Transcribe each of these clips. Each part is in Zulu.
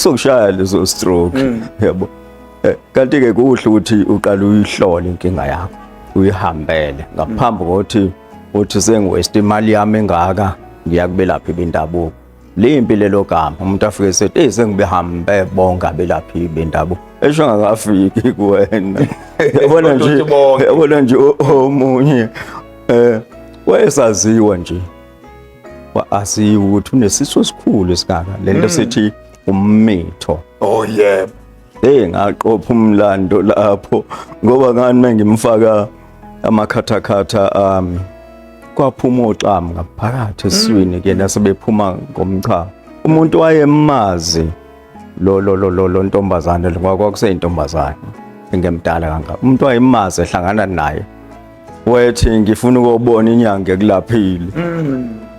Sokushaya lezo stroke, yabo. Kanti ke kuhle ukuthi uqale uyihlole inkinga yakho, uyihambele ngaphambi kokuthi uthi sengiwaste imali yami engaka ngiya kubelaphi bendabuko. Limpi lelo gama, umuntu afike sethi, "Hey, sengibehambe bonke abelaphi bendabuko," esho ngakafiki kuwena, yabona nje. Uthi bonke. Yabona nje, omunye wayesaziwa nje, asiwe ukuthi unesisu esikhulu esingaka, lento sithi ummitho. Oh yebo. Hey, ngaqopha umlando lapho, ngoba ngani mengimfaka amakhathakhatha ami, kwaphuma oxamu ngaphakathi esiswini kuyena, sebephuma ngomchamo. Umuntu wayemazi lo ntombazane lo, kwakuseyintombazane engemdala kangaka. Umuntu wayemazi ehlangana naye, wethi, "Ngifuna ukubona inyanga ekulaphile."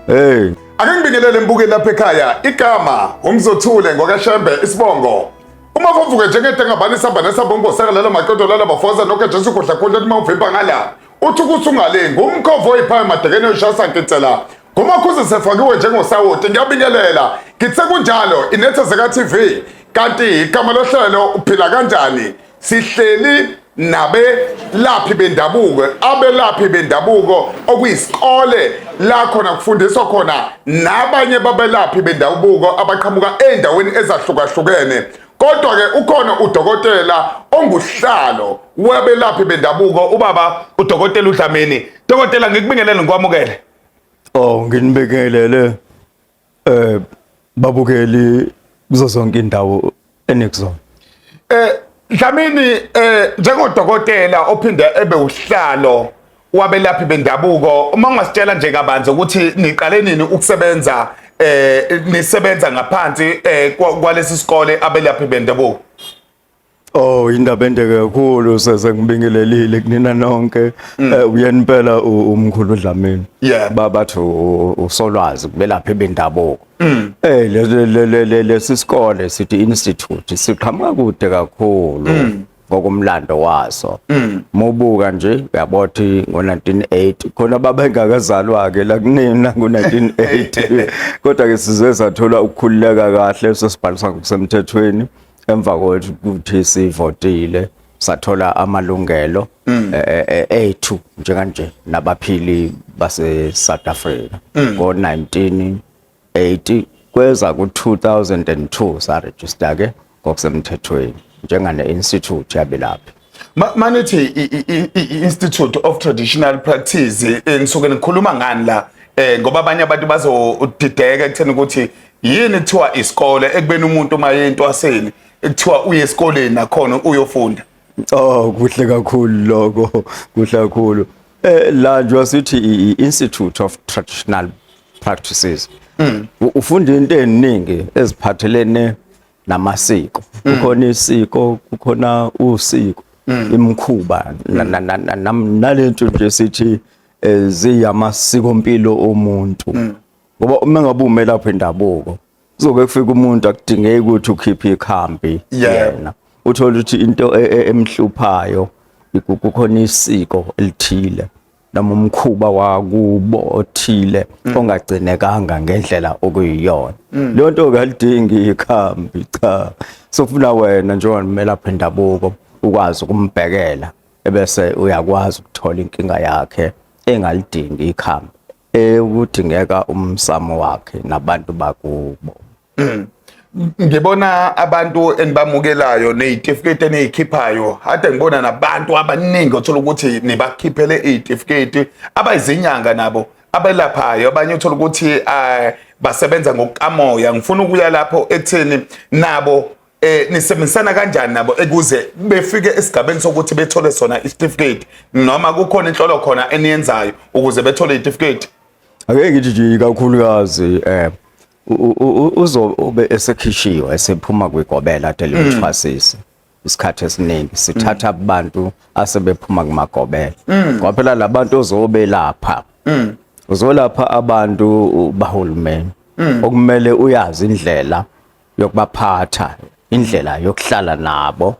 Hey. Ake ngibingelele mbukeli lapha ekhaya. Igama uMzothule ngokaShembe, isibongo uma vuvuke njengedengabani, isamba nesamba ungoseka lelo maqondo lala bafoza nokho Jesu kudla khudla uma uvimba ngala uthi ukuthi ungale ngumkhovo oyiphaya madekene yoshasa nkitsela ngumakhuze sefakiwe njengosawoti. Ngiyabingelela, ngithe kunjalo inetha zeka TV, kanti igama lohlelo Uphila Kanjani. Sihleli nabelaphi bendabuko, abelaphi bendabuko okuyisikole la khona kufundiswa khona nabanye babelaphi bendabuko abaqhamuka ey'ndaweni ezahlukahlukene. Kodwa-ke ukhona udokotela onguhlalo wabelaphi bendabuko, ubaba udokotela uDlamini. Dokotela, ngikubingelele, ngikwamukele. Oh, nginibingelele babukeli kuzo zonke indawo enikuzona. Dlamini, njengodokotela ophinde ebe uhlalo wabelaphi bendabuko, uma ungasitshela nje kabanzi ukuthi niqale nini ukusebenza, nisebenza ngaphansi kwalesi sikole abelaphi bendabuko? Oh, indaba ende kakhulu. Sese ngibingelelile kunina nonke. Uyena impela umkhulu Dlamini. Babathi usolwazi kubelaphi bendabuko. Lesi sikole sithi institute siqhamuka kude kakhulu ngokomlando waso. Mubuka nje uyabothi ngo1980 khona babengakazalwa ke la kunina ngo1980, kodwa ke size sathola ukukhululeka kahle, sesibhalisa ngokusemthethweni emva kokuthi sivotile, sathola amalungelo ethu njenganje nabaphili base South Africa ngo1980. Kweza ku2002 saregister ke ngokusemthethweni njengane institute yabelaphi. Manithi i-Institute of Traditional Practice, nisuke nikhuluma ngani la, ngoba abanye abantu bazodideka ekutheni ukuthi yini kuthiwa isikole, ekubeni umuntu uma entwaseni kuthiwa uye esikoleni nakhona uyofunda? Oh, kuhle kakhulu lokho, kuhle kakhulu. La nje sithi i-Institute of Traditional Practices. Ufunda into eziningi eziphathelene namasiko. Kukhona isiko, kukhona usiko, imikhuba nalento nje sithi ziyamasiko mpilo omuntu. Ngoba uma ngabe umelaphi wendabuko, kuzoke kufika umuntu, akudingeki ukuthi ukhiphe ikhambi. Yena uthola ukuthi into emhluphayo kukhona isiko elithile noma umkhuba wakubo othile ongagcinekanga ngendlela okuyiyona. Leyo nto kalidingi ikhambi, cha, sofuna wena njengoba umelaphi wendabuko ukwazi ukumbhekela, ebese uyakwazi ukuthola inkinga yakhe engalidingi ikhambi, ekudingeka umsamo wakhe nabantu bakubo. Ngibona abantu enibamukelayo ney'tifiketi eniyikhiphayo, hade ngibona nabantu abaningi othola ukuthi nibakhiphele iy'tifiketi, abayizinyanga nabo abelaphayo, abanye uthola ukuthi basebenza ngokukamoya. Ngifuna ukuya lapho ekutheni nabo nisebenzisana kanjani nabo ekuze befike esigabeni sokuthi bethole sona isitifiketi, noma kukhona inhlolo khona eniyenzayo ukuze bethole isitifiketi? Ake ngithi nje kakhulukazi uzobe esekhishiwe, esephuma kwigobela ade limthwasise. Isikhathi esiningi sithatha abantu asebephuma kumagobela, ngoba phela labantu ozobelapha, uzolapha abantu bahulumeni okumele uyazi indlela yokubaphatha, indlela yokuhlala nabo,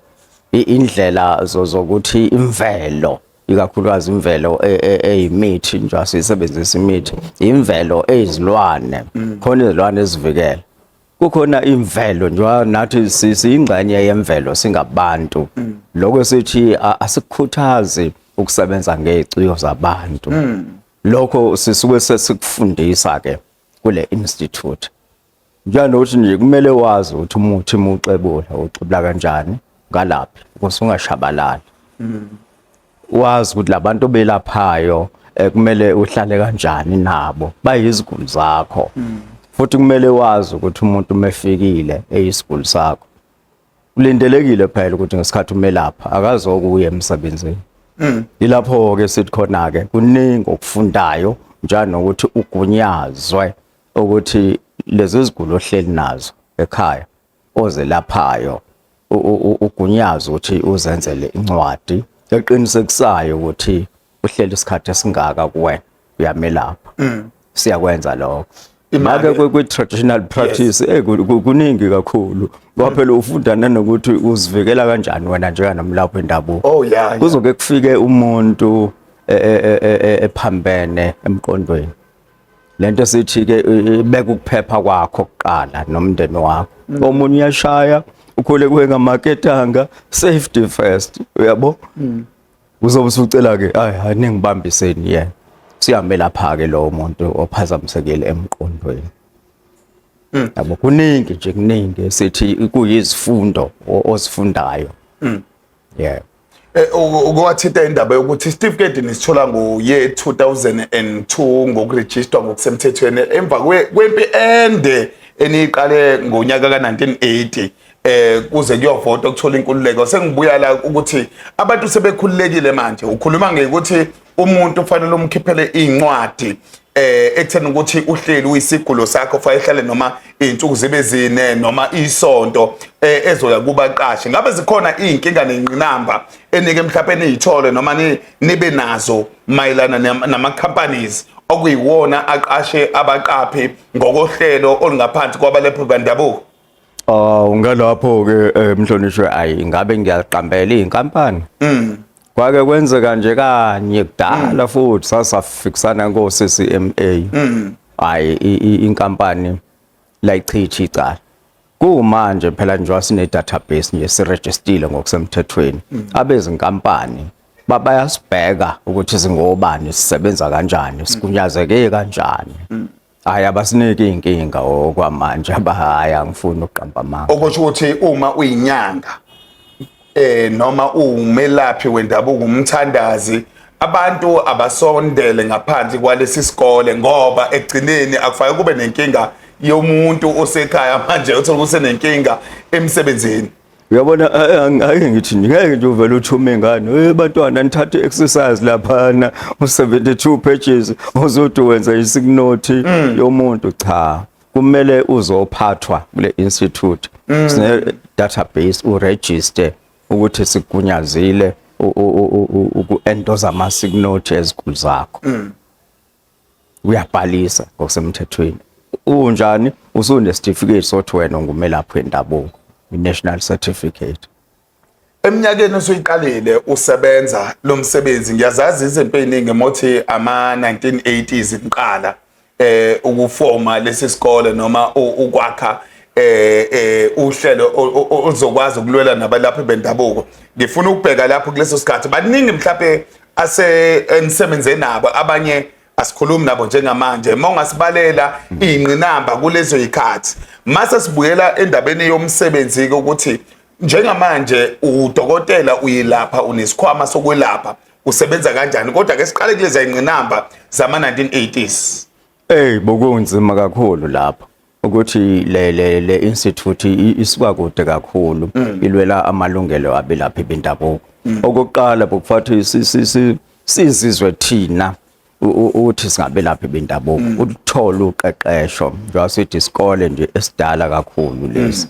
indlela zokuthi imvelo, ikakhulukazi imvelo eyimithi nje, asisebenzisa imithi, imvelo eyizilwane, khona izilwane ezivikela. Kukhona imvelo njengoba nathi siyingxenye yemvelo singabantu. Lokho sithi asikhuthazi ukusebenza ngeziciyo zabantu. Lokho sisuke sesikufundisa ke kule institute. Njanokuthi nje kumele wazi ukuthi umuthi muxebula uxebula kanjani ngalaphi ukuze ungashabalali. Wazi ukuthi labantu belaphayo kumele uhlale kanjani nabo, bayiziguli zakho. Futhi kumele wazi ukuthi umuntu umefikile eyisiguli sakho, kulindelekile phela ukuthi ngesikhathi umelapha akazokuya emsebenzini. Ilapho ke sithi khona ke kuningi okufundayo, njanokuthi ugunyazwe ukuthi lezi zigulo ohleli nazo ekhaya ozelaphayo ugunyazwe ukuthi uzenzele incwadi eqinisekisayo ukuthi uhleli isikhathi esingaka kuwena uyamelapha. Siyakwenza lokho. Imali- Make kwi-traditional practice kuningi kakhulu ngoba phela ufunda nanokuthi uzivikela kanjani wena njenganomlaphi wendabuko. Oh yeah. Kuzoke kufike umuntu ephambene emqondweni. Lento sithi ke ibeka ukuphepha kwakho kuqala nomndeni wakho. Omunye uyashaya ukhule kuwe ngamaketanga, safety first, uyabo. Uzobe usucela ke, hayi hayi, ningibambiseni yena. Siyamelapha ke lo muntu ophazamisekile emqondweni. Yabo, kuningi nje, kuningi sithi kuyizifundo ozifundayo. Yeah. Ukwathinta indaba yokuthi isitifiketi nisithola ngo-year 2002 ngokurejistwa ngokusemthethweni emva kwempi ende eniyiqale ngonyaka ka-1980 kuze kuyovotwa kuthola inkululeko. Sengibuya la ukuthi abantu sebekhululekile manje, ukhuluma ngekuthi umuntu ufanele umkhiphele incwadi ekutheni ukuthi uhleli uyisigulo sakho, fanele ehlale noma izinsuku zibe zine noma isonto ezoya kubaqashi. Ngabe zikhona izinkinga nengqinamba enike mhlawumbe niyithole noma nibe nazo mayelana nama companies okuyiwona aqashe abaqaphi ngokohlelo olungaphansi kwabalaphi bendabuko? Oh, ngalapho ke mhlonishwe, ayi ngabe ngiyaqambela izinkampani. Kwake kwenzeka nje kanye kudala futhi sasafikisana ko CCMA. Hayi, inkampani layichitha icala. Kumanje phela njengoba sine database nje siregistile ngokusemthethweni. Abezinkampani bayasibheka ukuthi singobani, sisebenza kanjani, sigunyazeke kanjani. Hayi, abasiniki inkinga okwamanje, abahaya, angifuni ukuqamba amanga. Okusho ukuthi uma uyinyanga noma uwumelaphi wendabuko, umthandazi, abantu abasondele ngaphansi kwalesi sikole, ngoba ekugcineni akufanele kube nenkinga yomuntu osekhaya manje uthola ukuthi usenenkinga emsebenzini. Uyabona, ake ngithi ngeke nje uvele uthume ingane, hey bantwana, nithathe exercise laphana u72 pages uzothi wenza isignothi yomuntu. Cha, kumele uzophathwa kule institute. Sine database, uregister ukuthi sikugunyazile uku-endorse ama-signothi eziguli zakho. Uyabhalisa ngokusemthethweni, unjani, usune-certificate sothi wena ungumelaphi wendabuko, i-national certificate. Eminyakeni osuyiqalile usebenza lo msebenzi, ngiyazazi izinto eziningi mothi ama 1980s niqala ukufoma lesi sikole noma ukwakha uhlelo oluzokwazi ukulwela nabalaphi bendabuko. Ngifuna ukubheka lapho kuleso sikhathi, baningi mhlawumbe ase enisebenze nabo, abanye asikhulumi nabo njengamanje. Uma ungasibalela iy'ngqinamba kulezo yikhathi, mase sibuyela endabeni yomsebenzi-ke, ukuthi njengamanje udokotela uyilapha, unesikhwama sokwelapha, usebenza kanjani? Kodwa ke siqale kulezi ingqinamba zama-1980s. Ey, bokunzima kakhulu lapho ukuthi le institute isuka kude kakhulu ilwela amalungelo abelaphi bendabuko. Okokuqala bokufathi sizizwe thina uthi singabelaphi bendabuko, ukuthola uqeqesho njengoba sithi isikole nje esidala kakhulu lesi.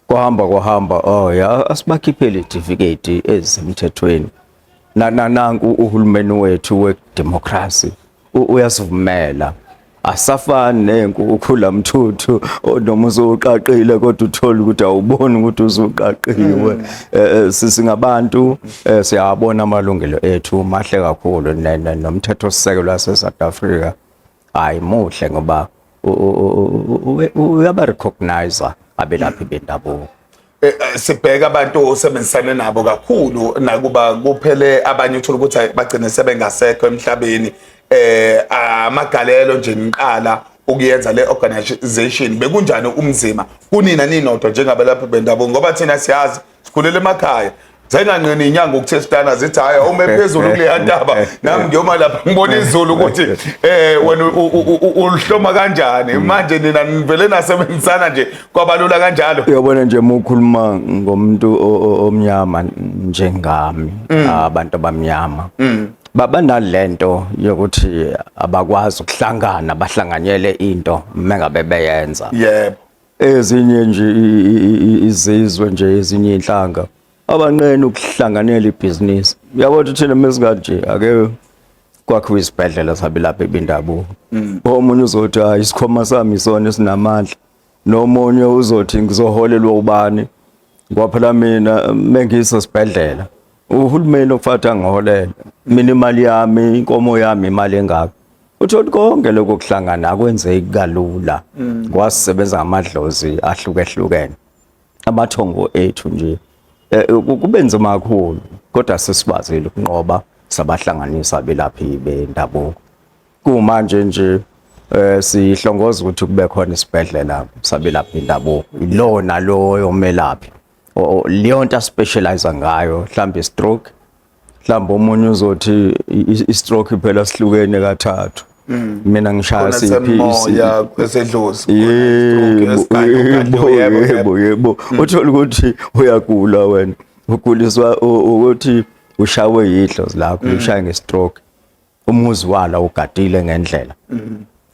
Kuhamba kuhamba, oh ya, asibakhiphele certificate ezisemthethweni. Na nanku uhulumeni wethu wedemocracy uyasivumela, asafani nenkukhu lamthuthu noma usuqaqile kodwa uthola ukuthi awuboni ukuthi usuqaqiwe. Singabantu siyabona amalungelo ethu mahle kakhulu nomthetho sisekelo wase South Africa, hayi, muhle ngoba Uyaba recognize abelaphi bendabuko. Sibheka abantu osebenzisane nabo kakhulu, nakuba kuphele abanye uthola ukuthi bagcine sebengasekho emhlabeni. Amagalelo nje niqala ukuyenza le organization, bekunjani umzima kunina ninodwa njengabelaphi bendabuko? Ngoba thina siyazi, sikhulele emakhaya, zenganqeni inyanga ukuthestana, zithi hayi, ume phezulu kuleya ntaba, nami ngiyoma lapha ngibona izulu ukuthi wena ulihloma kanjani. Manje nina nivele nasebenzisana nje kwabalula kanjalo? Uyabona nje, uma ukhuluma ngomuntu omnyama njengami, abantu abamnyama babanalento yokuthi abakwazi ukuhlangana bahlanganyele into mengabe beyenza. Ezinye nje izizwe nje, ezinye inhlanga, abanqena ukuhlanganela ibhizinisi. Uyabona ukuthi thina mesingathi ake kwakhiwa isibhedlela sabelaphi bendabuko, omunye uzothi hayi, isikhwama sami isona esinamandla, nomunye uzothi ngizoholelwa ubani, ngoba phela mina mengisesibhedlela uhulumeni okufanele angiholele mina, imali yami, inkomo yami, imali engaka. Uthola konke lokho kuhlangana akwenzeki kalula, kwasisebenza ngamadlozi ahlukehlukene, amathongo ethu nje. Kube nzima kakhulu, kodwa sesikwazile ukunqoba, sabahlanganisa abelaphi bendabuko. Kumanje nje sihlongoza ukuthi kube khona isibhedlela sabelaphi bendabuko, ilona loyo melaphi leyo nto a-specialize ngayo, mhlawumbe stroke, mhlawumbe omunye uzothi i-stroke phela sihlukene kathathu, mina ngishaya khona siphi semoya, kwesedlozi. Yebo. Yebo. Yebo, uthola ukuthi uyagula wena, uguliswa ukuthi ushawe yidlozi lakho, ushaye nge-stroke, umuzi wala ugadile ngendlela,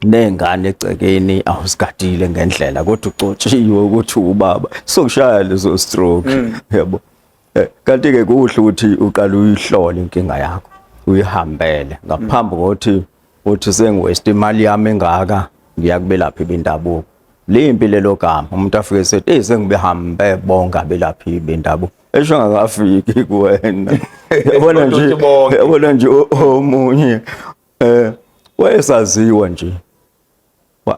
nengane egcekeni awusigadile ngendlela, kodwa ucotshiwe ukuthi ubaba sokushaya leso stroke, yabo. Kanti ke kuhle ukuthi uqale uyihlole inkinga yakho, uyihambele ngaphambi kokuthi uthi sengi-waste imali yami engaka, ngiya kubelaphi bendabuko. Limpi lelo gama, umuntu afike sethi, hey, sengibehambe bonke abelaphi bendabuko, esho ngakafiki kuwena, yabona nje. Kodwa uthi bonke. Yabona nje, omunye wayesaziwa nje,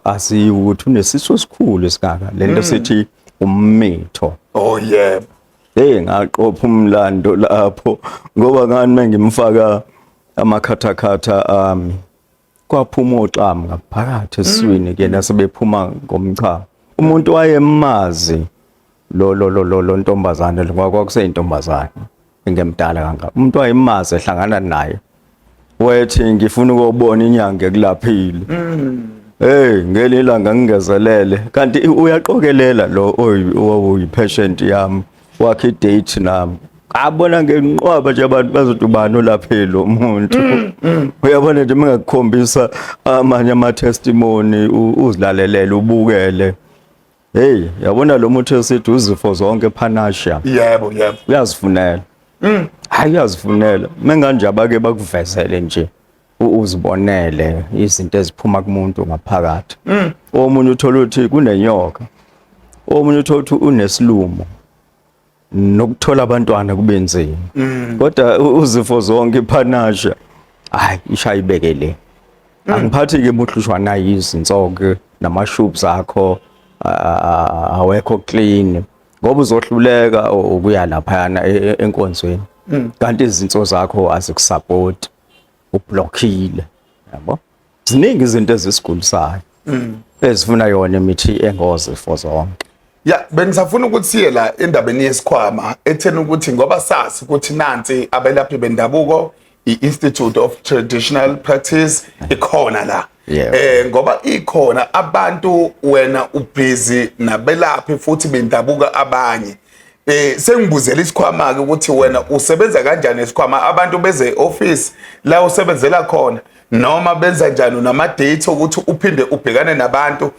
aziwa ukuthi unesisu esikhulu esingaka, lento sithi ummitho. Oh yebo. Hey, ngaqopha umlando lapho, ngoba ngani mengimfaka amakhathakhatha ami, kwaphuma oxamu ngaphakathi esiswini kuyena, sebephuma ngomchamo. Umuntu wayemazi lo ntombazane lo, ngoba kwakuseyintombazane engemdala kangaka. Umuntu wayemazi ehlangana naye wethi, "Ngifuna ukubona inyanga ekulaphile." Hey, ngelinye ilanga ngingezelele, kanti uyaqokelela lo oyi-patient yami, wakhe i-date nami, abona ngenqwaba nje abantu bazothi, "Ubani olaphile lo muntu?" Uyabona nje, mengakukhombisa amanye ama-testimony, uzilalelele, ubukele. Hey, yabona lo muthi esithi uzifo zonke panacea, yebo yebo uyazifunela, hayi, uyazifunela. Menganje abake bakuvezele nje, uzibonele izinto eziphuma kumuntu ngaphakathi. Omunye uthola ukuthi kunenyoka, omunye uthola ukuthi unesilumo, nokuthola abantwana kube nzima, kodwa uzifo zonke i-panacea, hayi, ishaya ibeke le. Angiphathi ke muhlushwa nayi izinsoke namashubs akho awekho clean, ngoba uzohluleka ukuya laphayana enkonzweni, kanti izinso zakho aziku-support, u-blockile, yabo. Ziningi izinto ezisigulisayo ezifuna yona imithi engozifo zonke. Ya, bengisafuna ukuthi siye la endabeni yesikhwama etheni, ukuthi ngoba sazi ukuthi nansi abelaphi bendabuko, i-Institute of Traditional Practice ikhona la. Ngoba ikhona abantu, wena u-busy nabelaphi futhi bendabuko abanye. Sengibuzela isikhwama ke ukuthi wena usebenza kanjani esikhwama, abantu beze office la usebenzela khona noma benza njani, unama date ukuthi uphinde ubhekane nabantu,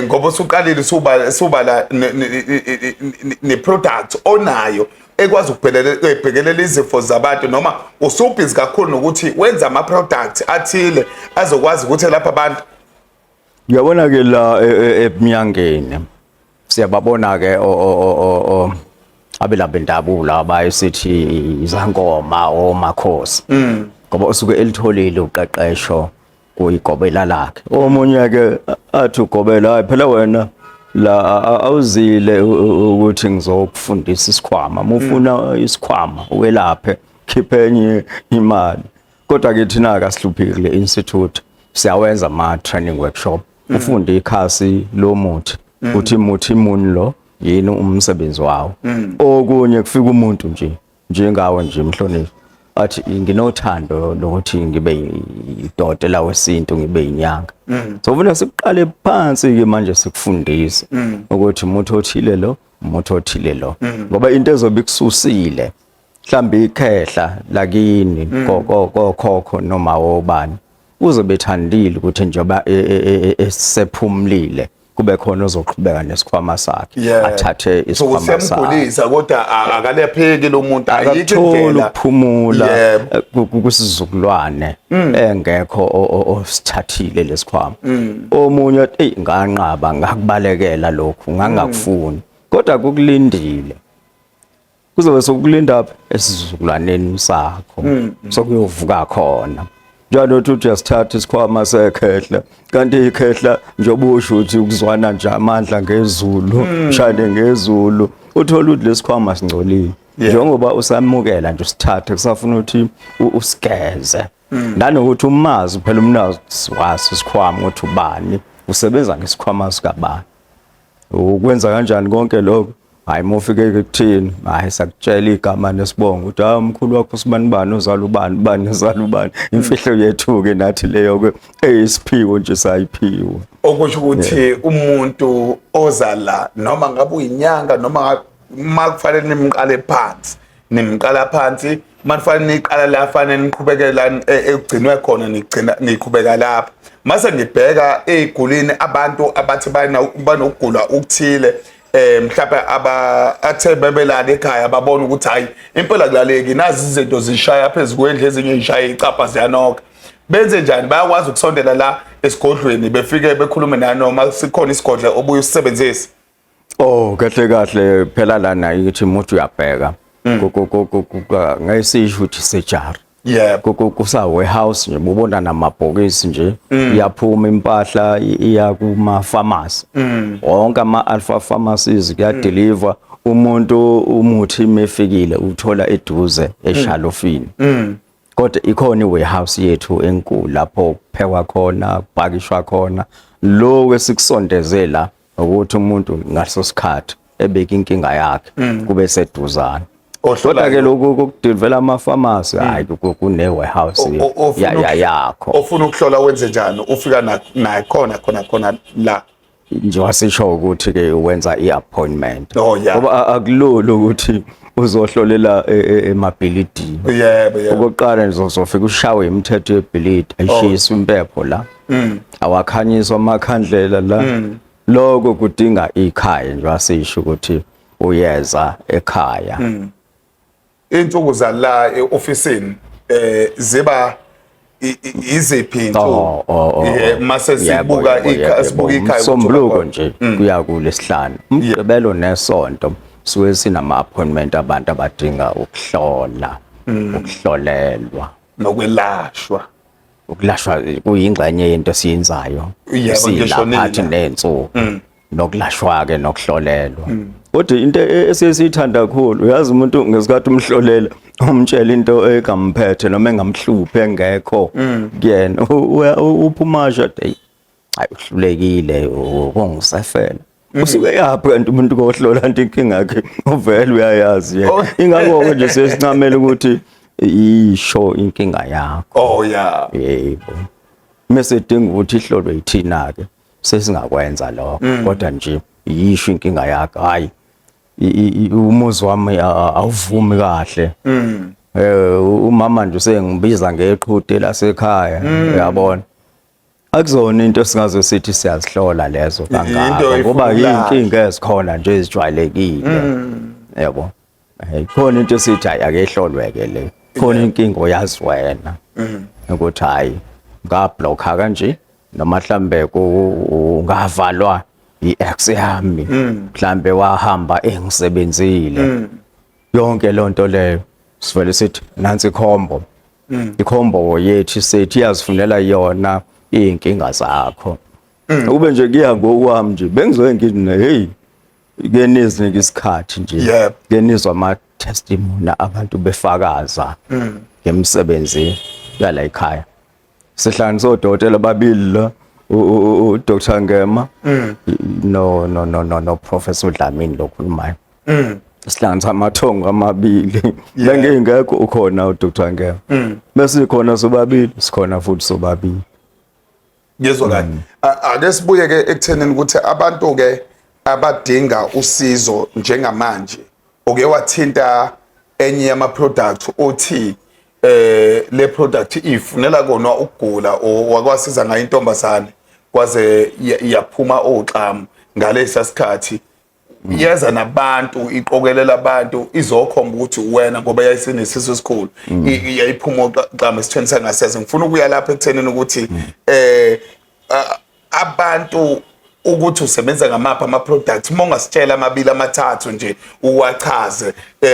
ngoba usuqalile suba subala ne product onayo ekwazi ukubhekelela izifo zabantu, noma usu-busy kakhulu nokuthi wenza ama products athile azokwazi ukuthi lapha abantu? Uyabona ke la ebunyangeni siyababona ke o abelaphi bendabuko laba esithi izangoma, omakhosi, ngoba usuke elitholile uqeqesho. Kuyigobela lakhe. Omunye ke athi ugobela, hayi phela wena la awuzile ukuthi ngizokufundisa isikhwama, mufuna isikhwama welaphe khiphe enye imali. Kodwa ke thina akasihluphiki kule institute, siyawenza ama training workshop, ufunde ikhasi lomuthi uthi muthi muni lo, yini umsebenzi wawo. Okunye kufika umuntu nje njengawe nje mhlonishwa, athi nginothando lokuthi ngibe idokotela wesintu, ngibe inyanga. So ufuna siqale phansi ke manje sikufundise ukuthi umuntu othile lo, umuntu othile lo, ngoba into ezobe ikususile mhlawumbe ikhehla lakini kokhokho noma obani uzobe ethandile ukuthi njengoba esephumlile kube khona ozoqhubeka nesikhwama sakhe, athathe So isikhwama sakhe. Siyamgulisa kodwa akalepheki lo muntu, ayikho Akakutholi indlela. ukuphumula kusizukulwane engekho osithathile lesikhwama. Omunye athi, eyi, nganqaba, ngakubalekela lokhu, ngangakufuni, kodwa kukulindile, kuzobe sokulinda esizukulwaneni sakho, sokuyovuka khona njalo. Uthi uyasithatha isikhwama sekhehla, kanti ikhehla njengoba usho ukuthi ukuzwana nje amandla ngezulu, shane ngezulu, uthola ukuthi lesikhwama singcolile. Njengoba usamukela nje usithathe, kusafuna ukuthi usigeze nanokuthi umazi phela umnazi waso isikhwama ukuthi ubani usebenza ngesikhwama sikabani, ukwenza kanjani konke lokho. Hayi, uma ufike kuthini, hayi, sakutshela igama nesibongo ukuthi hayi, umkhulu wakho usibani bani, uzala ubani bani, uzala ubani. Imfihlo yethu ke nathi leyo ke, eyisiphiwo nje sayiphiwe. Okusho ukuthi umuntu oza la, noma ngabe uyinyanga noma ma kufanele nimqale phansi, nimqala phansi. Manifanele niqala la, fanele niqhubekela ekugcinwe khona, nigcina niqhubeka lapha. Mase ngibheka ey'gulini, abantu abathi banokugula okuthile, mhlawumbe aba athe bebelala ekhaya babona ukuthi hayi, impela kulaleki, nazi izinto zishaya phezu kwendlu, ezinye zishaya icapha ziyanoka, benze njani? Bayakwazi ukusondela la esigodlweni befike bekhulume nanoma sikhona isigodlo obuye usisebenzise? Oh, kahle kahle phela lana ithi umuntu uyabheka ngesisho ukuthi sejari kusa warehouse nje, ubona namabhokisi nje, iyaphuma impahla iya kuma pharmacy wonke, ama Alpha pharmacies kuyadeliver. Umuntu umuthi mefikile uthola eduze eshalofini, kodwa ikhona i-warehouse yethu enkulu lapho kuphekwa khona, kupakishwa khona. Lo esikusondeze la ukuthi umuntu ngaso sikhathi ebeka inkinga yakhe kube seduzane. Kodwa ke lokhu kokudilivela ama-pharmacy, hayi, kune warehouse yakho. Ofuna ukuhlola wenze njani? Ufika naye khona khona khona la? Nje wasisho ukuthi ke wenza i-appointment, Oh, yeah. ngoba akulula ukuthi uzohlolela emabhilidini. yebo yebo Okokuqala nje uzofika ushawe imithetho yebhilidi, ayishiswa impepho la, awakhanyiswa amakhandlela la. Lokho kudinga ikhaya nje, wasisho ukuthi uyeza ekhaya. Insuku zala e-ofisini ziba iziphi insuku? Oh. Mase sibuka sibuka ikhaya ukuthi Umsombuluko uba nje kuya kulesihlanu, umgqibelo nesonto suke sinama appointment abantu abadinga ukuhlola, ukuhlolelwa. Nokwelashwa. Ukulashwa kuyingxenye yento esiyenzayo. Yebo, ngisho nina. Silaphathi nensuku nokulashwa ke nokuhlolelwa. Kodwa into esiyithanda kakhulu, uyazi, umuntu ngesikhathi umhlolela umtshela into engamphethe noma engamhluphi engekho kuyena, uphuma hey, hayi, uhlulekile ukungisefela. Usuke yaphi kanti umuntu kohlola nto inkinga yakhe uvele uyayazi yena? Ingakho nje sesincamela ukuthi isho inkinga yakho. Yebo, mase idinga ukuthi ihlolwe yithina ke, sesingakwenza lokho, kodwa nje yisho inkinga yakho. Hayi, umuzi wami awuvumi kahle, umama nje usengibiza ngeqhude lasekhaya, uyabona. Akuzona into esingaze sithi siyazihlola lezo Into kangaka, ngoba efuna yinkinga ezikhona nje ezijwayelekile, yabo. Khona into esithi hayi, ake ihlolwe-ke le. Khona inkinga oyazi wena ukuthi hayi, ngablocka kanje, noma mhlambe ungavalwa i-ex yami, mhlambe wahamba engisebenzile, yonke lonto leyo sivele sithi nansi ikhombo, ikhombo yethu sethi iyazifunela yona. iy'nkinga zakho. Ukube nje kuya ngokwami nje bengizoye ngithi mina hey ke nizinike isikhathi nje ke nizwa ama testimony abantu befakaza ngemisebenzi yala ekhaya. Sihlanganise odokotela ababili la uDr Ngema no no no no no Professor Dlamini lokhulumayo. Sihlanganisa amathongo amabili bengingekho ukhona uDr Ngema. Bese khona sobabili sikhona futhi sobabili. Ngizwa kahle. Ake sibuye ke ekuthenini ukuthi abantu ke abadinga usizo njengamanje uke wathinta enye yama product othi le product ifunela kona ukugula wakwasiza ngayo intombazane kwaze yaphuma oxamu ngalesa sikhathi yeza nabantu iqokelela abantu izokhomba ukuthi wena ngoba yayisinesisu esikhulu yayiphuma oxamu esithweni sangasese. Ngifuna ukuya lapha ekuthenini ukuthi abantu ukuthi usebenza ngamaphi ama products, uma ungasitshela amabili amathathu nje uwachaze,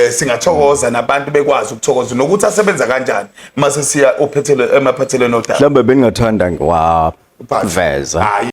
singathokoza nabantu bekwazi ukuthokoza nokuthi asebenza kanjani mase siya uphethele emaphathelweni odaba. Mhlawumbe bengingathanda ngiwaveza. Hayi.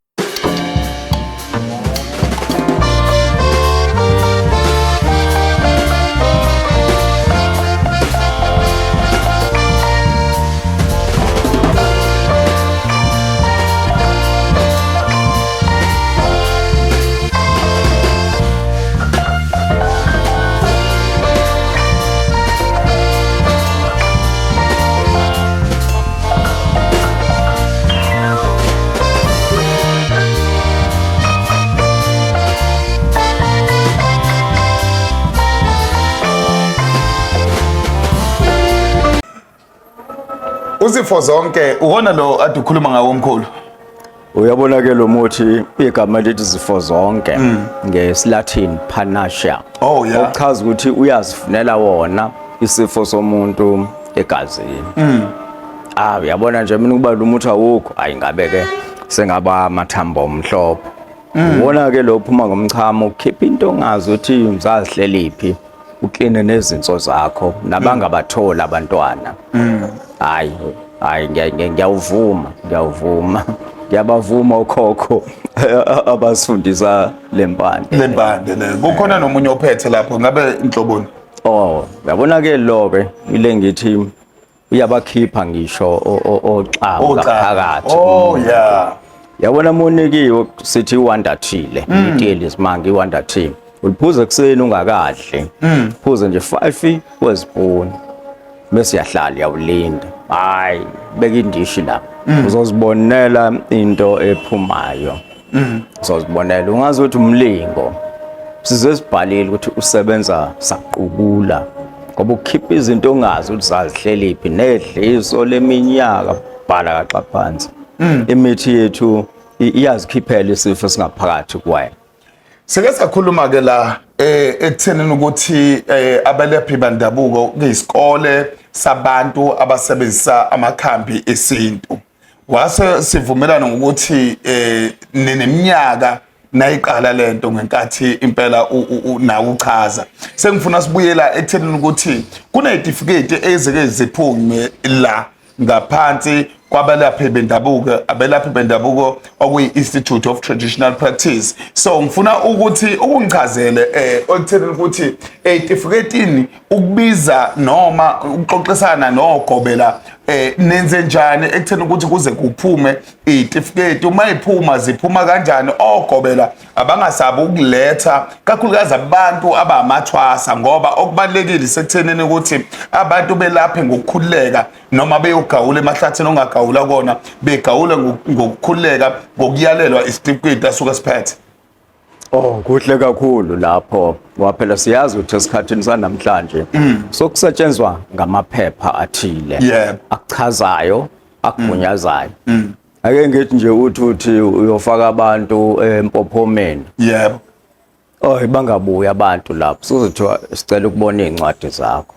Uzifo zonke uwona lo ade ukhuluma ngawo mkhulu. Uyabona ke lo muthi igama lithi zifo zonke ngesiLatin panacea. Oh, yeah. Okuchaza ukuthi uyazifunela wona isifo somuntu egazini. Ah uyabona nje mina ukuba lo muthi awukho, hayi ngabe ke sengaba amathambo omhlophe. Ubona ke lo phuma ngomchamo ukhipha into ongazi ukuthi uzazihleliphi. Ukline nezinso zakho nabangabathola abantwana. Hayi hayi ngiyawuvuma, ngiyawuvuma. Ngiyabavuma okhokho abasifundisa lempande. Lempande le. Kukhona nomunye ophethe lapho ngabe inhloboni. Oh, uyabona ke lo ke ile ngithi uyabakhipha ngisho oxamu ngaphakathi. Oh yeah. Yabona munikiwe sithi iwonder tea le, itiye lesimanga iwonder tea. Uliphuza ekuseni ungakadli. Phuza nje 5 wezipuni. Bese uyahlala uyawulinda. Hayi, beka indishi la. Uzozibonela into ephumayo. Uzozibonela ungazi ukuthi umlingo. Size sibhalile ukuthi usebenza saqubula. Ngoba ukhipha izinto ongazi ukuthi zazihleliphi nedliso leminyaka bhala kaxa phansi. Imithi yethu iyazikhiphela isifo esingaphakathi kuwena. Sike sakhuluma ke la ekuthenini ukuthi abelaphi bandabuko kuyisikole sabantu abasebenzisa amakhambi esintu. Wase sivumelana ngokuthi nineminyaka nayiqala lento ngenkathi impela nawe uchaza. Sengifuna sibuyela ekuthenini ukuthi kunezitifiketi ezike ziphume la ngaphansi kwabelaphi bendabuko, abelaphi bendabuko okuyi-Institute of Traditional Practice. So ngifuna ukuthi ukungichazele ekuthenini ukuthi etifiketini ukubiza noma ukuxoxisana nogobela nenze njani ekutheni ukuthi kuze kuphume itifiketi, uma iphuma ziphuma kanjani ogobela abangasabi ukuletha kakhulukazi abantu abamathwasa, ngoba okubalulekile sekuthenini ukuthi abantu belaphe ngokukhululeka noma beyogawula emahlathini ongagawula kona, begawule ngokukhululeka ngokuyalelwa isitifiketi asuke siphethe. Oh kuhle kakhulu lapho ngoba phela siyazi ukuthi esikhathini sanamhlanje sokusetshenzwa ngamaphepha athile akuchazayo akugunyazayo. Ake ngithi nje uthi uyofaka abantu empophomeni. Oh bangabuyi abantu lapho sizothiwa sicela ukubona izincwadi zakho.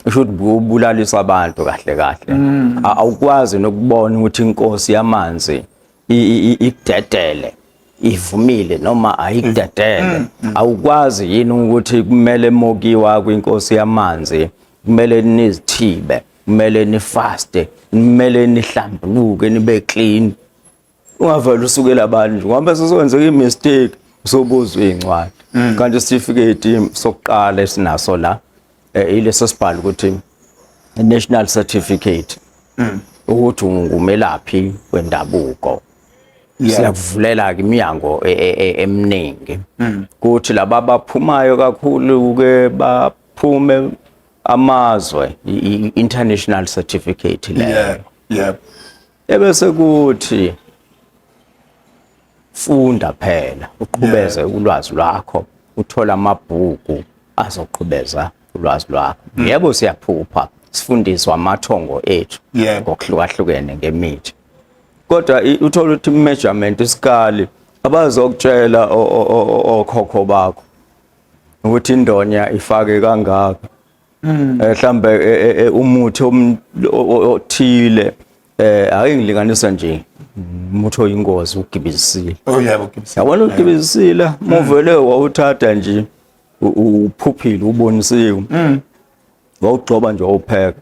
Usho ukuthi ubulalisa abantu kahle kahle. Awukwazi nokubona ukuthi inkosi yamanzi ikudedele ivumile noma ayikudedele. Awukwazi yini ukuthi kumele mokiwa kwinkosi yamanzi kumele nizithibe, kumele nifaste, kumele nihlambuluke nibe clean. Ungavele usukela abantu nje ngoba sezokwenzeka i-mistake usubuzwa iy'ncwadi. Kanti isitifiketi sokuqala esinaso la ileso sibhala ukuthi national certificate ukuthi ungumelaphi wendabuko. Siyakuvulela ke iminyango eminingi kuthi laba abaphumayo kakhulu ke baphume amazwe, international certificate leyo. yeah yeah Ebese kuthi funda phela, uqhubeze ulwazi lwakho, uthola amabhuku azoqhubeza ulwazi lwakho. Yebo, siyaphupha sifundiswa amathongo ethu ngokuhlukahlukene ngemithi, kodwa uthola ukuthi measurement, isikali abazokutshela okhokho bakho ukuthi indonya ifake kangaka, mhlambe umuthi othile, ake ngilinganisa nje umuthi oyingozi, ugibizisile. Oh yebo, ugibisile. Yabona, ugibizisile muvele wawuthatha nje, uphuphile, ubonisiwe, wawugcoba nje, wawupheka,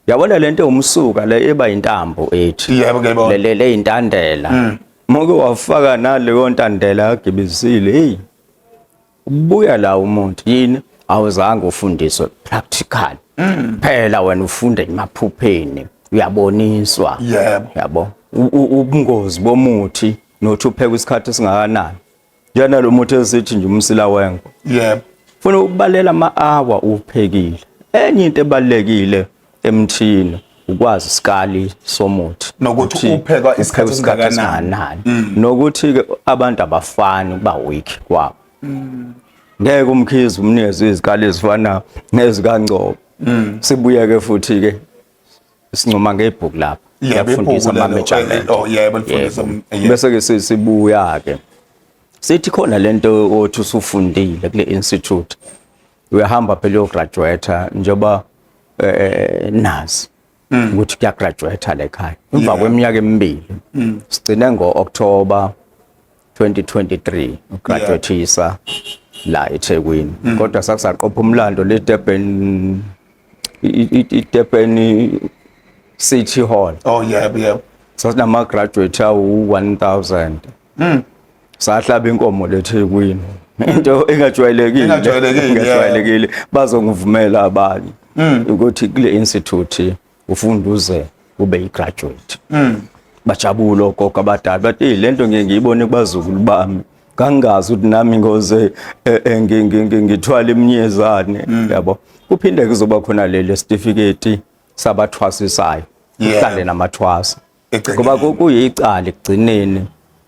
yabona lento umsuka le eba intambo ethi Yebo, ngiyayibona. Le intandela moke wafaka naleyo ntandela agibizisile, hey, ubuya la umuntu yini, awuzange ufundiswe practical phela, wena ufunda emaphupheni, uyaboniswa. Yabo, ubungozi bomuthi nothi upheka isikhathi esingakanani, njena lo muthi esithi nje umsila wengwe, funa ukubalela ama-hour uphekile. Enye into ebalekile emthini ukwazi isikali somuthi. Nokuthi uphekwa isikhathi esingakanani. Nokuthi ke abantu abafani kuba weak kwabo. Ngeke umkhizi umnikeze izikali ezifana nezikaNgcobo. Sibuyeke futhi ke sincoma ngebhuku lapha. Yafundisa ama measurement. Oh yebo, lifundisa. Bese ke sibuya ke sithi khona lento othi usufundile kule institute, uyahamba phela uyograduate njengoba nazi ukuthi kuyagraduate la ekhaya emva kweminyaka emibili. Sigcine ngo-October 2023 ugraduateisa la eThekwini, kodwa sakusaqopha umlando le Durban, i-Durban City Hall. Oh yebo yebo Sasinama graduate awu 1000. Sahlaba inkomo leThekwini, into engajwayelekile. Engajwayelekile. Engajwayelekile. Bazongivumela abanye ukuthi kule institute ufunda uze ube yigraduate. Bajabula ogogo abadala, bathi, "Hey, lento ngiye ngiyibone kubazukulu bami, kangazi ukuthi nami ngoze ngithwala iminyezane." Yabo, kuphinde kuzoba khona leli certificate sabathwasisayo, uhlale namathwasa. Egcekeni. Ngoba kuyicala ekugcineni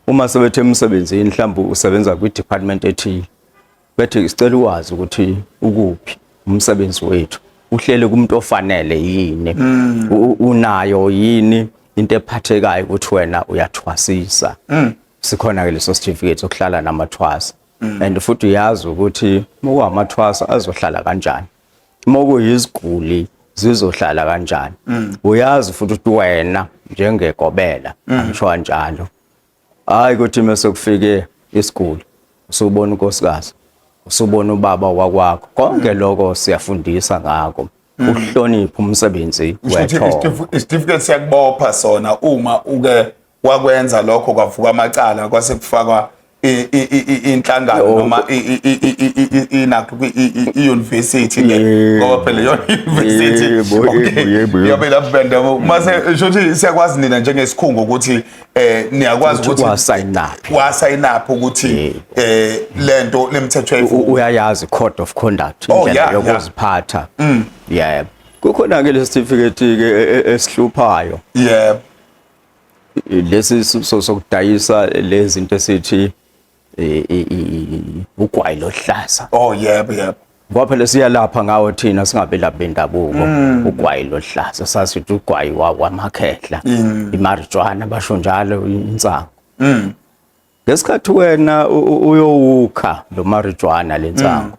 uma sebethe emsebenzini, mhlawumbe usebenza kwi-department ethile, bethi sicela uwazi ukuthi ukuphi umsebenzi wethu, uhlele kumuntu ofanele yini, unayo yini into ephathekayo ukuthi wena uyathwasisa. Sikhona ke leso certificate sokuhlala namathwasa, and futhi uyazi ukuthi mukwamathwasa azohlala kanjani, uma kuyiziguli zizohlala kanjani. Uyazi futhi ukuthi wena njengegobela, angisho kanjalo, hayi ukuthi mase kufike isiguli usubona unkosikazi, usubona ubaba wakwakho. Konke lokho siyafundisa ngako, uhloniphe umsebenzi Kusho ukuthi wethongo. Isitifiketi siyakubopha sona uma uke wakwenza lokho, kwavuka amacala, kwase kufakwa inhlangano noma inakho i-university ke, ngoba phela yona i-university Yebo. Yobe lapho benda mase sho ukuthi siyakwazi nina njengesikhungo ukuthi niyakwazi ukuthi ukuthi wa-sign up. Wa-sign up ukuthi lento lemthetho ayivumi. Uyayazi code of conduct, Oh, indlela yokuziphatha. Yebo, kukhona ke lesitifiketi ke esihluphayo, lesi sokudayisa lezi zinto esithi ugwayi lohlaza. Oh yebo yebo Ngoba phela siyalapha ngawo thina singabelaphi bendabuko, ugwayi lohlaza, sasithi ugwayi wamakhehla, imarijuana basho njalo, insangu. Ngesikhathi wena uyowukha lo marijuana, lensangu,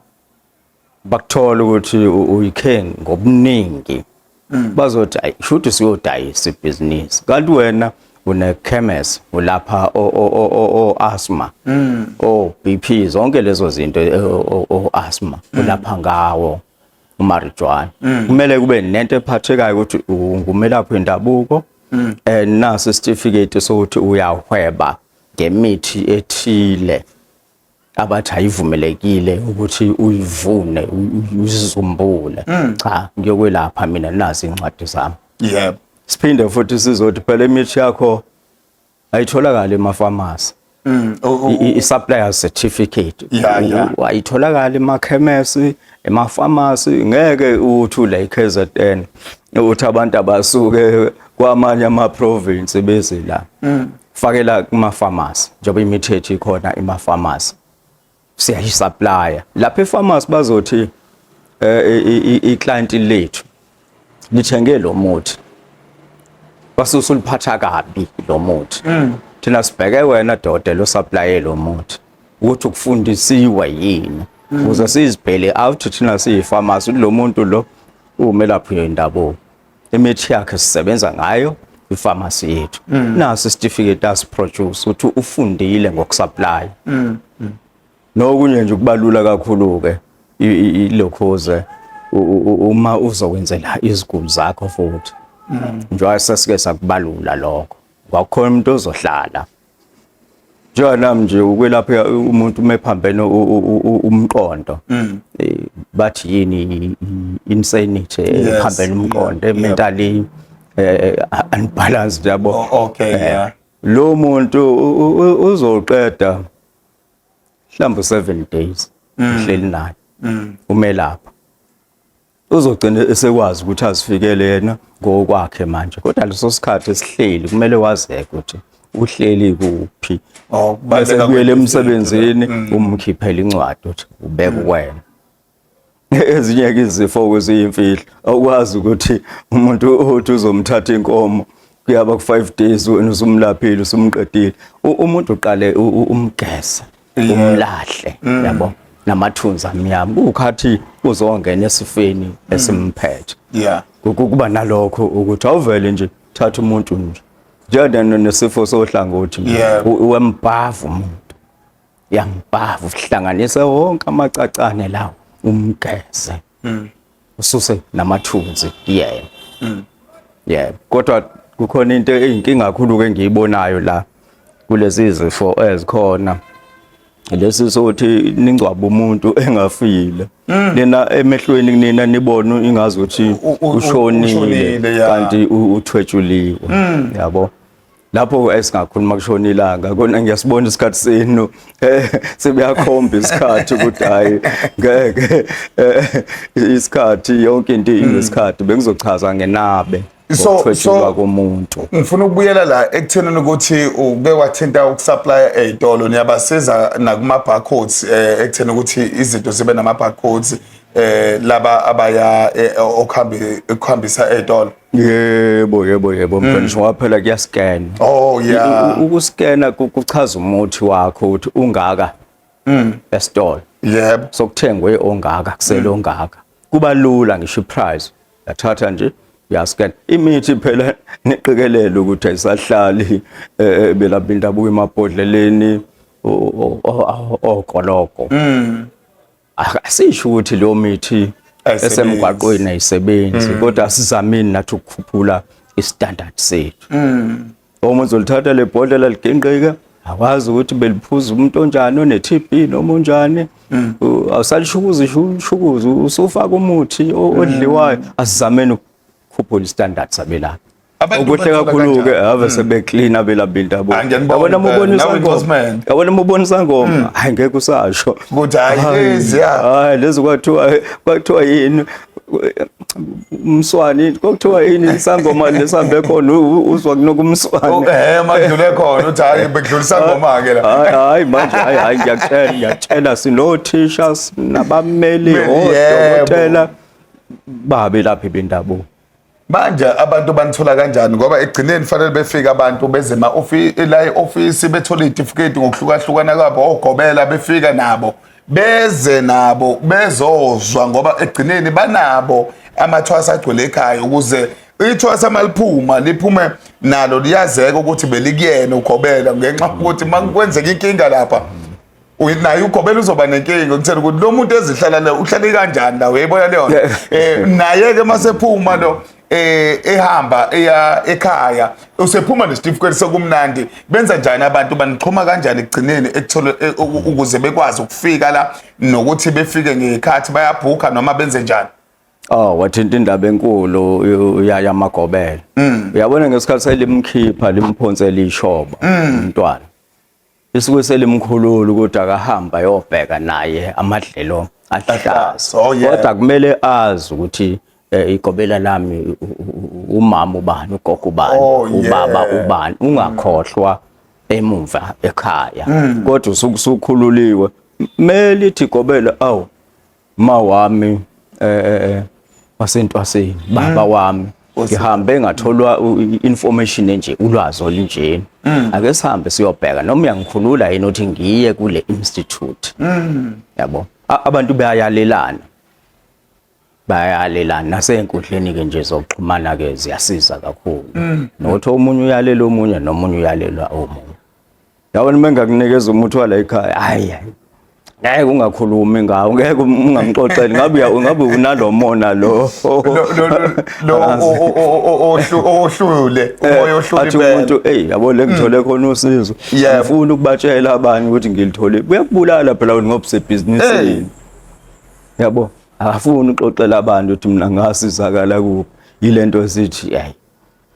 bakuthola ukuthi uyikhe ngobuningi, bazothi, "Ayi, shuthi siyodayisa ibhizinisi," kanti wena une chemist, ulapha o asthma, o BP, zonke lezo zinto, o asthma ulapha ngawo umarijuana. Kumele kube nento ephathekayo ukuthi ungumelaphi wendabuko. Naso isitifiketi sokuthi uyahweba ngemithi ethile abathi ayivumelekile ukuthi uyivune uyizumbule. Cha, ngiyokwelapha mina, nazi incwadi zami. Siphinde futhi sizothi phela imithi yakho ayitholakali emafamasi. I-supplier certificate ayitholakali emakhemesi, emafamasi. Ngeke uthi ula i-KZN uthi abantu abasuke kwamanye ama-province beze la. Fakela kuma-pharmacy, njengoba imithetho ikhona ema-pharmacy, siyayisupplya lapha e-pharmacy. Bazothi i-client lethu lithenge lo muthi, basusa uliphatha kabi lo muthi. Thina sibheke wena dokotela osupply lo muthi ukuthi ukufundisiwe yini, ukuze sizibhele out thina siyi-pharmacy lo muntu lo umelaphi wendabuko, imithi yakhe sisebenza ngayo kwifamasi yethu, naso isitifiketi asiproduce ukuthi ufundile ngokusupply. Nokunye nje kubalula kakhulu ke ilokhuze uma uzokwenzela iziguli zakho futhi, njengoba sesike sakubalula lokho, kwakukhona umuntu ozohlala njengoba nami nje ukwelapha umuntu uma ephambene umqondo, bathi yini, insanity, ephambene umqondo, mentally unbalanced, yabo. Oh, okay, yeah. Lo muntu uzoqeda mhlawumbe 7 days uhleli naye umelapha, uzogcina esekwazi ukuthi azifikele yena ngokwakhe manje. Kodwa leso sikhathi esihleli kumele wazeke ukuthi uhleli kuphi. Oh, bese kubaluleka kuyele emsebenzini, umkhiphele incwadi uthi ubeke wena. Ezinye ke izifo kweziyimfihlo, awukwazi ukuthi umuntu uthi uzomthatha inkomo, kuyaba ku 5 days wena usumlaphile, usumqedile. Umuntu uqale umgeze, umlahle, yabo, namathunzi amnyama kukhathi uzongena esifeni esimphethe. Kuba nalokho ukuthi awuvele nje thatha umuntu nje njengoba nesifo sohlangothi, wembhavu umuntu, yambhavu, uhlanganise wonke amacacane lawo, umgeze, ususe namathunzi kuyena. Yebo, kodwa kukhona into eyinkinga kakhulu ke engiyibonayo la kulezi zifo ezikhona, lesi sokuthi ningcwaba umuntu engafile. Nina emehlweni kunina nibona ingazi ukuthi ushonile, ushonile, ya. Kanti uthwetshuliwe, yabo. Lapho esingakhuluma kushona ilanga kona, ngiyasibona isikhathi senu, sebeyakhomba isikhathi ukuthi hayi ngeke, isikhathi, yonke into inesikhathi. Bengizochaza ngenabe ngokuthwetshulwa komuntu. Ngifuna ukubuyela la ekuthenini ukuthi uke wathinta ukusupply ey'tolo, niyabasiza nakuma barcodes, ekutheni ukuthi izinto zibe nama barcodes, laba abaya okuhambisa ey'tolo. Yebo, mhlonishwa, ngoba phela kuyascan. Ukuskena kuchaza umuthi wakho ukuthi ungaka esitolo, sokuthengwe ongaka, kusele ongaka. Kuba lula ngisho iprice, yathatha nje uyascan imithi. Phela niqikelele ukuthi ayisahlali belapha indabuko emabhodleleni okoloko. Asisho ukuthi leyo mithi Ayisebenzi. esemgwaqweni ayisebenzi, kodwa asizameni nathi ukukhuphula istandard sethu. Uma uzolithatha le bhodlela liginqike, akwazi ukuthi beliphuza umuntu onjani, one-TB noma onjani. Awusalishukuzi shukuzi, usufaka umuthi odliwayo. Asizameni ukukhuphula istandard sabelaphi. Abantu Okuhle bathola kakhulu-ke kanjani? ave sebeclean abelaphi indabuko. Ah, ngiyanibona Yabona uma impela. ubona Nawe isangoma, endorsement. yabona uma ubona isangoma, hayi ngeke usasho Ukuthi hhayi, lezi, ya. Hayi lezi kwathiwa yini, umswani, kwakuthiwa yini isangoma lesambe khona, uzwa kunoka umswani. Oh, makudlule khona uthi hhayi, bekudlulisa ngoma-ke la. Hayi hayi manje, hayi hayi, ngiyakutshela, ngiyakutshela, sinothisha, sinabameli, odokotela babelaphi bendabuko. Manje abantu banithola kanjani? Ngoba ekugcineni fanele befike abantu beze la e-ofisi bethole iy'tifiketi ngokuhlukahlukana kwabo, ogobela befika nabo, beze nabo bezozwa, ngoba ekugcineni banabo amathwasa agcwele ekhaya, ukuze ithwasa maliphuma liphume nalo liyazeka ukuthi belikuyena ugobela, ngenxa yokuthi uma kwenzeka inkinga lapha naye ugobela uzoba nenkinga ukuthela ukuthi lo muntu ezihlala le uhlale kanjani la, uyayibona leyo nto. Naye ke masephuma lo Ehamba eya ekhaya, usephuma nesitifiketi sokumnandi. Benza njani abantu, banixhuma kanjani ekugcineni ekuthole ukuze bekwazi ukufika la, nokuthi befike ngekhathi, bayabhukha noma benze njani? Oh, wathinta indaba enkulu yamagobela. Uyabona, ngesikhathi selimkhipha, limphonsela ishoba umntwana. Isuke selimkhulula ukuthi akahamba ayobheka naye amadlelo ahlaza. Kodwa kumele azi ukuthi igobela lami, umama ubani, ugogo ubani, ubaba ubani, ungakhohlwa emumva ekhaya. Kodwa usuke usukhululiwe, mele ithi igobela, awu ma wami wasentwaseni, baba wami, ngihambe ngatholwa information enje, ulwazi olunjena, ake sihambe siyobheka noma uyangikhulula yini ukuthi ngiye kule institute, yabo. Abantu bayalelana, bayalelana nasey'nkundleni ke nje zokuxhumana ke, ziyasiza kakhulu, nokuthi omunye uyalela omunye, nomunye uyalelwa omunye, yabona. Uma engakunikeza umuthi wala ekhaya, hayi hayi, ngeke ungakhulumi ngawo, ngeke ungamxoxeli, ngabe ngabe unalo mona lo. Lo ohlule umoya, ohlule. Athi umuntu, hey, yabo, le ngithole khona usizo, ngifuna ukubatshela abanye ukuthi ngilithole. Kuyakubulala phela wena ngoba usebhizinisini, yabo. Akafuni uxoxela abantu ukuthi mina ngasizakala kuphi. Yilento esithi hayi,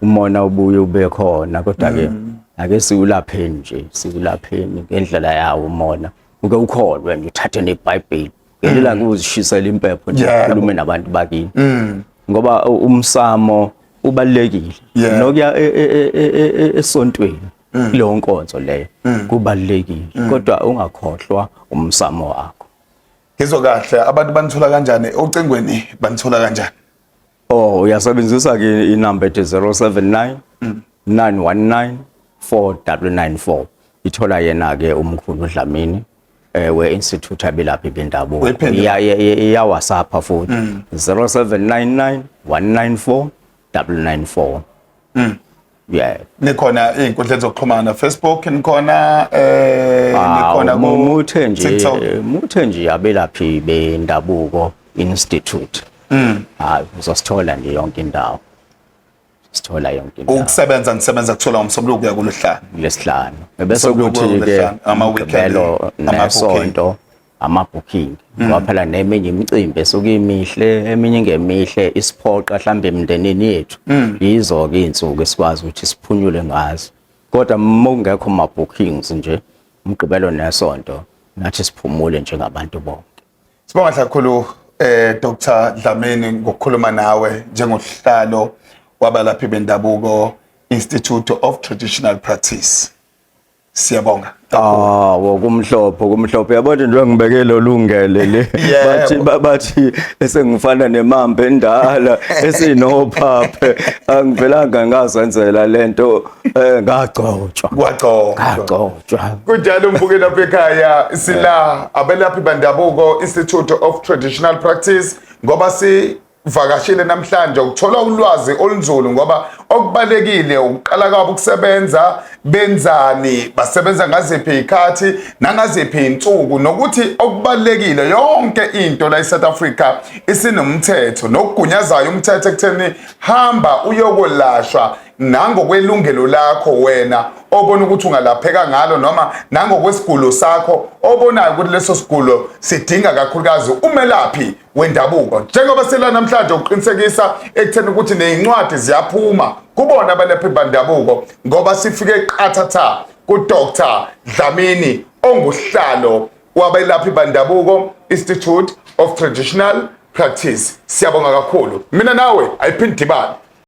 umona ubuye ube khona, kodwa ke ake siwulapheni nje, siwulapheni ngendlela yawo umona. Uke ukholwe nje, uthathe neBhayibheli, ngelela kuzishisela impepho nje, ukhulume nabantu bakini, ngoba umsamo ubalekile, nokuya esontweni, kuleyo nkonzo leyo kubalekile, kodwa ungakhohlwa umsamo wakho. Ngizwa kahle. Abantu banithola kanjani ocingweni, banithola kanjani? Oh, uyasebenzisa ke inamba ethi 079 919 4994, ithola yena ke umkhulu Dlamini we Institute abelaphi bendabuko. Uyiphinde. Iya WhatsApp futhi, 0799 194 994, yeah. Nikhona ey'nkundleni zokuxhumana, Facebook nikhona, nikhona ku Muthe nje TikTok? Muthe nje abelaphi bendabuko institute, hayi, uzosithola nje yonke indawo, sithola yonke indawo. Ukusebenza, nisebenza kuthola ngomsombuluko kuya kulosihlanu? Kulesihlanu, bese Umsombuluko kuthi ke kuLwesihlanu, ama-weekend, uMgqibelo ama-booking. nesonto ama-booking, ngoba phela neminye imicimbi esuke imihle, eminye ingemihle, isiphoqa mhlambe emndenini yethu. Yizo-ke iy'nsuku esikwazi ukuthi siphunyule ngazo, kodwa uma kungekho ma-bookings nje, umgqibelo nesonto nathi siphumule njengabantu bonke. Sibonga kakhulu Dr Dlamini ngokukhuluma nawe njengosihlalo wabalaphi bendabuko, Institute of Traditional Practice. Siyabonga. Ah, wokumhlophe, kumhlophe. Yabona nje, ngibeke lolungele le. Bathi bathi esengifana nemamba endala esinophaphe. Angivelanga ngazenzela lento, ngagcotshwa. Kwagcotshwa. Ngagcotshwa. Kunjalo, mbukeli lapha ekhaya, sila abelaphi bandabuko, Institute of Traditional Practice, ngoba sivakashile namhlanje ukuthola ulwazi olunzulu, ngoba okubalekile ukuqala kwabo ukusebenza, benzani, basebenza ngaziphi izikhathi nangaziphi insuku, nokuthi okubalekile yonke into la eSouth Africa isinomthetho nokugunyazayo umthetho ekutheni hamba uyokwelashwa nangokwelungelo lakho wena obona ukuthi ungalapheka ngalo, noma nangokwesigulo sakho obonayo ukuthi leso sigulo sidinga kakhulukazi umelaphi wendabuko. Njengoba sila namhlanje ukuqinisekisa ekutheni ukuthi nezincwadi ziyaphuma kubona abalaphi bandabuko, ngoba sifike qathatha kuDr Dlamini ongusihlalo wabelaphi bandabuko, Institute of Traditional Practice. Siyabonga kakhulu. Mina nawe ayiphindi dibane.